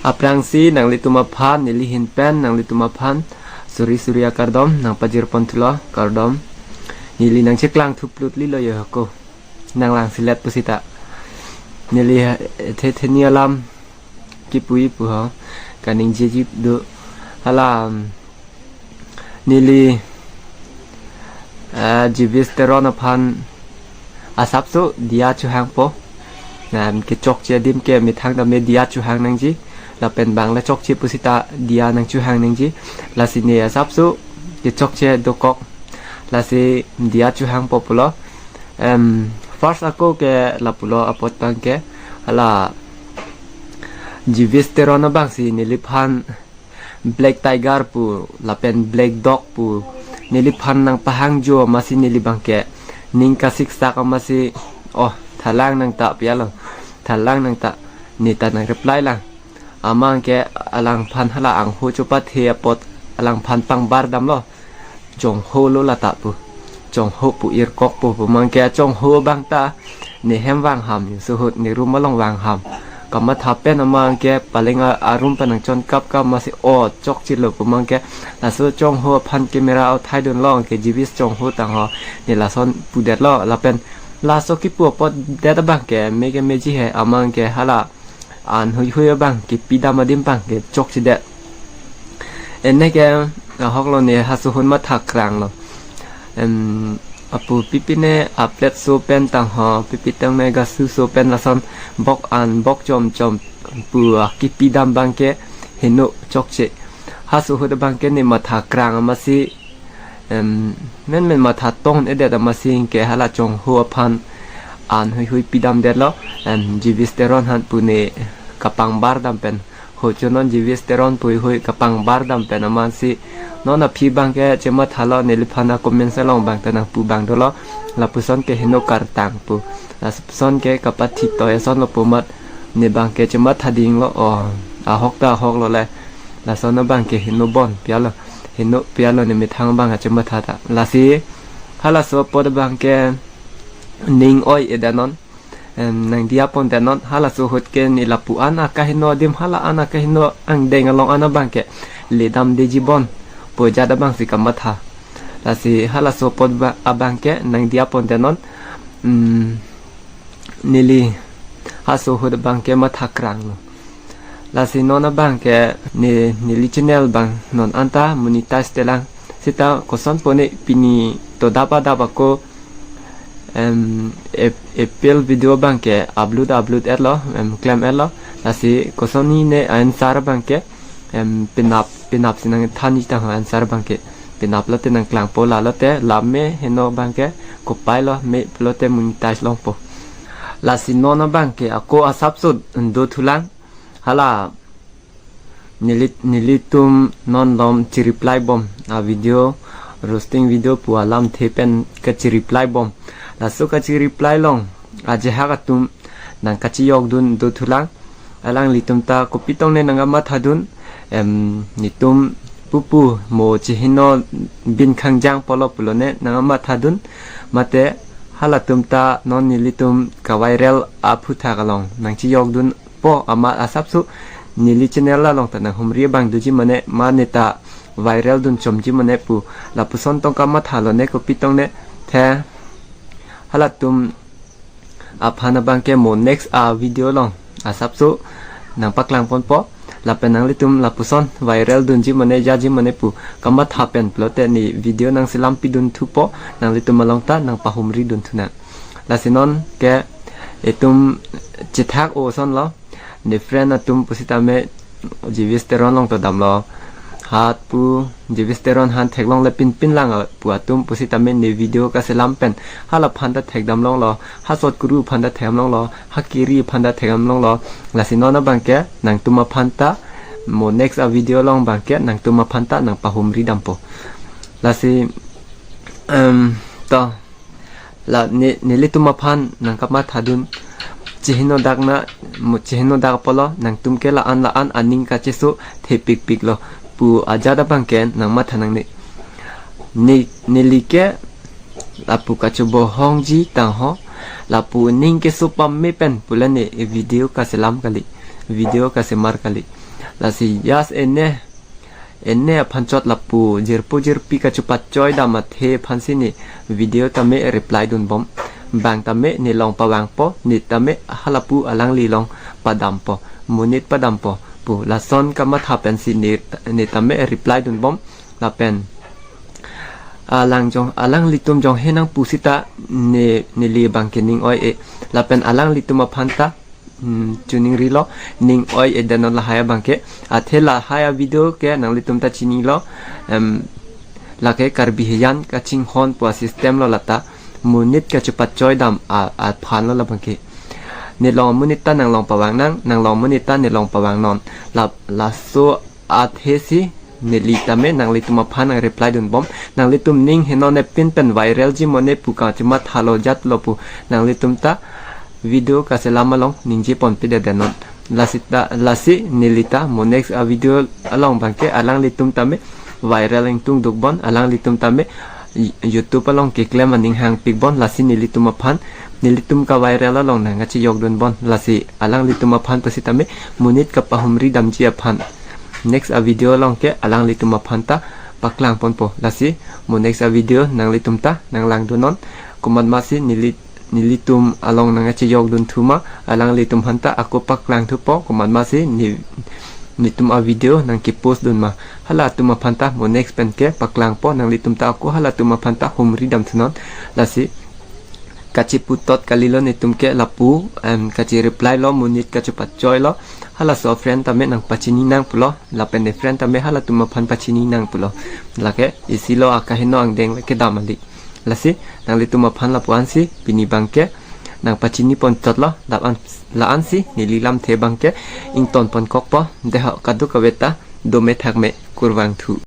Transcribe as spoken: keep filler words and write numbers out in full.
Aphrangsi nanglitum aphan, neli ahin pen nanglitum aphan suri suri akardom nangpajir pon thulo, kardom. Neli nangcheklang thuplut lilo yo ko. Nanglang silet pusita. Neli, eh, the theni alam kipu-i pu ho. Kaningjeji do hala, um, neli, eh, Jewish Teron aphan asapso diya chohangpo. Na kechokche adim ke methang tame diya chohang nangji. Lapen bang le chokche pusita diya nangchohang nangji. Lasi ne asapso kechokche dokok. Lasi diya chohangpo pulo. Em, first ako ke lapulo apot abang ke hala Jewish Teron abangsi neliphan Black Tiger pu lapen Black Dog pu neliphan nangpahangjo amatsi neli abang ke ning kasiksak amatsi, oh, thalang nangta pi alo, thalang nangta, neta nangreply lang. Amat ke alangphan hala angho chopathe apot alangphan pangbar damlo. Chongho lo lata pu. Chongho pu irkok pu pu abang ke chongho abang ta ne hem vangham, ne suhut ne room along vangham. Kamatha pen amat ke paleng a, a room pen nangchon kap kap amatsi o chokchelo pu abang ke. Laso chongho aphan camera uthai dunlo ke Jewish chongho tang ho. Ne lason pudetlo lapen laso kipu apot det abang ke me ke meji he amat ke hala an hui hui abang kipidam adim abang ke chokchedet. Ene ke ahok lo ne hasuhun matha krang lo. Em, apu pipine a-plate so pen tang ho, pipi tang ne gasu so pen lason bok an bok chom chom pu akipidam abang ke heno chokche. Hasuhut abang ke ne matha krang amatsi em, menmen matha tong-edet amatsi ke hala chongho aphan an hui hui pidamdetlo. Em, Jewish Teron aphan pu ne kapangbar dam pen. Ho cho non Jewish Teron pu hui kapangbar dam pen amatsi non aphi abang ke chemathalo, neliphan a-comments along abang ta nangpu abang dolo. Lapuson ke heno kartang pu. Lapuson ke kapathik to eson lo pu amat ne abang ke chematha dinglo. Oh, ahok ta ahok lo le. Lason abang ke heno bon pi alo. Heno pi alo ne methang abang achematha ta. Lasi halaso apot abang ke ning oi-edet non. Em, nangdiya pondet non, halaso ahut ke ne lapu an akaheno adim, hala an akaheno angdeng along an abang ke ledamdeji bon pu ajat abangsi kamatha. Lasi halaso apot ba, abang ke nangdiya pondet non. Hmm, neli halaso ahut abang ke matha krang lo. Lasi non abang ke ne, neli channel abang non anta monetize te lang. Seta kosonpo ne pini to dapa dapa ko, em, ep-, epil video abang ke upload upload etlo, em, klem etlo. Lasi kosonsi ne answer abang ke, em, penap, penapsi nangthanji tang answer abang ke. Penap lote nangklangpo, la lote la me heno abang ke kopai lo, me lote monetize longpo. Lasi non abang ke ako asapso do thulang. Hala neli, nelitum non lom chereply bom a-video, roasting video pu alamthe pen kachereply bom. Laso kachereply along ajahak atum nangkachejokdun do thulang. Alanglitum ta kopi tong ne nangkamathadun, em, netum pupu mo cheheno bin khangjang pulo pulo ne nangkamathadun. Mate halatum ta non nelitum ka-viral aphuthak along nangchejokdunpo, amat asapso neli channel along ta nanghumri abang doji mane, mane ta viral dun chomji mane pu lapuson tong kamathalo ne kopi tong ne. The halatum aphan abang ke mo next a-video along asapso nangpaklang ponpo. Lapen nanglitum lapuson viral dunji mane, jaji mane pu kamatha pen pulote ne video nangselam pidun thupo, nanglitum along ta nangpahumri dun thunang. Lasi non ke itum chethak oson lo, ne friend atum pusitame Jewish Teron along to damlo. Hat pu Jewish Teron aphan theklongle pinpin lang pu atum pusitame ne video kaselam pen halaphan ta thekdam longlo, ha Sot Kuru aphan ta thekdam longlo, ha Kiri aphan ta thekdam longlo. Lasi non abang ke nangtum aphan ta mo next a-video along abang ke nangtum aphan ta nangpahumri dampo. Lasi, em, to la ne, nelitum aphan nangkamathadun, cheheno dak na, mo cheheno dak pulo, nangtum ke la-an la-an aning kacheso thepikpiklo pu ajat abang ke nangmatha nangne. Ne, neli ke lapu kachobohongji tang ho, lapu ning keso pame pen pule ne video kaselam kali, video kasemar kali. Lasi just ene, ene aphan chot lapu jirpo jirpi kachepachoi dam athe aphansi ne video tame reply dunbom. Bang tame ne long pavangpo, ne tame halapu alangli along padampo, monit padampo pu lason kamatha pensi ne, ne tame reply dunbom. Lapen alang jong, alanglitum jong henang pusita ne, neli abangke ning oi-e. Lapen alanglitum aphan ta, hmm, chiningrilo, ning oi-e denon lahai abangke. Athe lahai avideo ke nanglitum ta chinilo, em, lake Karbi Hejan kachinghon pu asystem lo lata, monit kachepachoi dam a, aphan lo labangke. Ne long monit ta nang long pavang nang, nang long monit ta ne long pavangnon. La, laso athesi neli tame nanglitum aphan nang reply dunbom. Nanglitum ning henonepin pen viralji mone pu kachimathalo jatlo pu nanglitum ta video kaselam along ningjeponpe dedenon. Lasi ta, lasi neli ta mo next avideo along abangke alanglitum tame viral ingtung dukbon, alanglitum tame Y-, YouTube along keklem aning hangpikbon, lasi nelitum aphan, nelitum kaviral along nang kachejok dunbon, lasi alanglitum aphan pasitame monit kapahumri damji aphan. Next avideo along ke alanglitum aphan ta paklangponpo, lasi mo next avideo nanglitum ta nang langdunnon. Komatmasi neli, nelitum along nang kachejok dunthu ma, alanglitum aphan ta ako paklangthupo, komatmasi ne, netum avideo nang kepost dun ma. Halatum aphan ta mo next pen ke paklangpo, nanglitum ta ako halatum aphan ta humri damthunon. Lasi kachiputot kalilo netum ke lapu, em, kachereplylo, monit kachepachoilo. Halaso friend tame nang pachini nang pulo, lapen ne friend tame halatum aphan pachini nang pulo. Lake isilo akaheno angdeng lake dam ali. Lasi nanglitum aphan lapu-ansi pini abangke nang pachiniponchotlo, la-an, la-ansi neli lamthe abangke ingtonponkokpo, deho kadokave ta dome thakme, kurvangthu.